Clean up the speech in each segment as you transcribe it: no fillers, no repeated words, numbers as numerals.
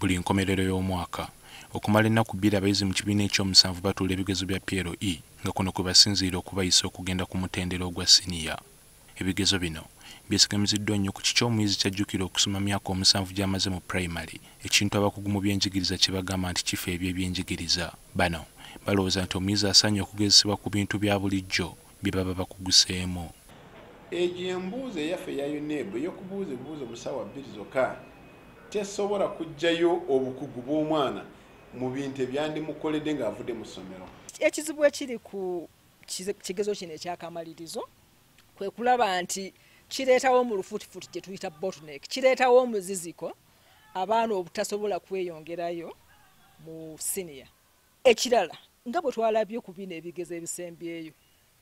Buli nkomerero y'omwaka okumala ennaku 2 abayizi mu kibiina ekyomusanvu batuula ebigezo bya PLE nga kuno kwe basinziira okubayisa okugenda ku mutendera ogwa siniya. Ebigezo bino byesigamiziddwa nnyo ku kiki omuyizi ky'ajjukira okusoma myaka 7 gy'amaze mu primary, ekintu abakugu mu byenjigiriza kye bagamba nti kifo eby'ebyenjigiriza. Bano balowooza nti omuyizi asaanye okugezesebwa ku bintu bya bulijjo bye baba bakuguseemu. Egyo embuuzo eyaffe eya UNEB ey'okubuuza ebibuuzo mu ssaawa 2 zokka tesobola kuggyayo obukugu bw'omwana mu bintu ebyandimukoledde ng'avudde mu ssomero. Ekizibu ekiri ku kigezo kino ekyakamalirizo kwe kulaba nti kireetawo mu lufutifuti gye tuyita bottleneck, kireetawo omuziziko abaana obutasobola kweyongerayo mu siniya. Ekirala nga bwe twalabye ku bino ebigezo ebisembyeyo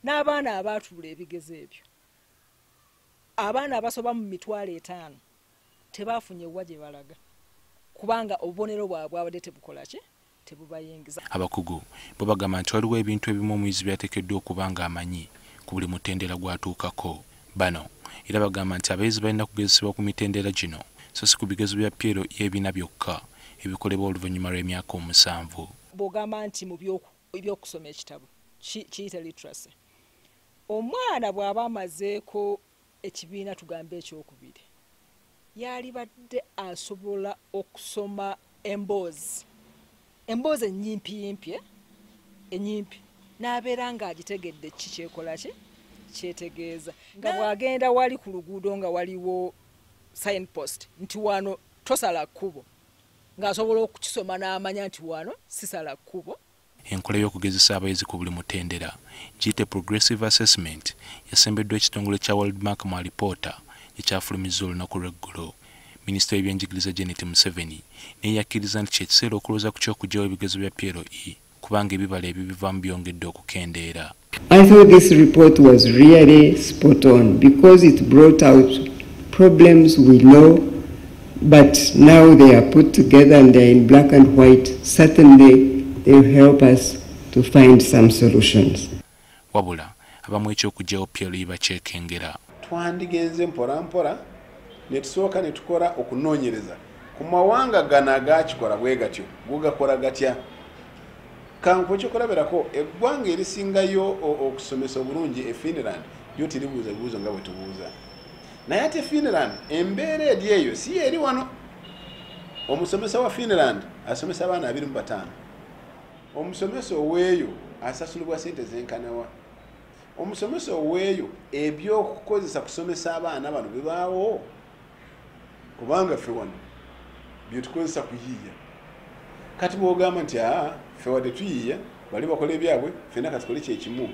n'abaana abaatuula ebigezo ebyo, abaana abasoba mu 500,000 tebafunye wa gye balaga kubanga obubonero bwabwe bwabadde tebukola ki, tebubayingiza. Abakugu bo bagamba nti waliwo ebintu ebimu omuyizi by'ateekeddwa okuba ng'amanyi ku buli mutendera gw'atuukako. Bano era bagamba nti abayizi balina kugezesebwa ku mitendera gino so si ku bigezo bya PLE ebina byokka ebikolebwa oluvannyuma lw'emyaka 7. Bw'ogamba nti mu ebyokusoma ekitabo kiyita literacy, omwana bw'aba amazeeko ekibiina tugambe ekyokubiri yalibadde asobola okusoma emboozi ennyimpi ennyimpi n'abeera ng'agitegedde ki kyekola ki kyetegeeza. Nga bw'agenda wali ku luguudo nga waliwo signpost nti wano tosala kkubo, ng'asobola okukisoma n'amanya nti wano sisala kkubo. Enkola y'okugezesa abayizi ku buli mutendera giyite progressive assessment yasembeddwa ekitongole kya World Bank mu alipoota ekyafulumizza olunaku lw'eggulo. Minisita w'ebyenjigiriza Janet Museveni naye yakkiriza nti kyekiseera okulowooza ku ky'okuggyawo ebigezo bya PLE kubanga ebibala ebibivaamu byongedde okukendeera. I thought this report was really spot on because it brought out problems we know, but now they are put together and they are in black and white. Certainly they will help us to find some solutions. Wabula abamu eky'okuggyawo PLE bakyekengera. Twandigenze mpola mpola ne tusooka ne tukola okunoonyereza ku mawanga gano agakikola bwe gatyo, gugakola gatya. Kankuwe ekyokulabirako, eggwanga erisingayo okusomesa obulungi e Finland lyo teribuuza bibuuzo nga bwe tubuuza. Naye ate Finland embeera eri eyo si eri wano. Omusomesa wa Finland asomesa abaana 25. Omusomesa oweeyo asasulibwa ssente zenkanawa. Omusomesa oweeyo ebyokukozesa kusomesa abaana bano bibaawo, kubanga ffe wano byetukozesa kuyiiya. Kati bw'ogamba nti ffe wadde tuyiiya bali bakola ebyabwe, ffenna katukole kyekimu,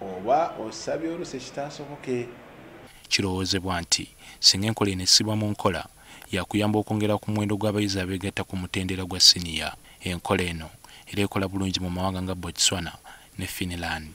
oba osabye oluusi ekitaasoboke. Kirowoozebwa nti singa enkola eno essibwa mu nkola yakuyamba okwongera ku muwendo gw'abayizi abeegatta ku mutendera gwa siniya. Enkola eno era ekola bulungi mu mawanga nga Botswana ne Finland.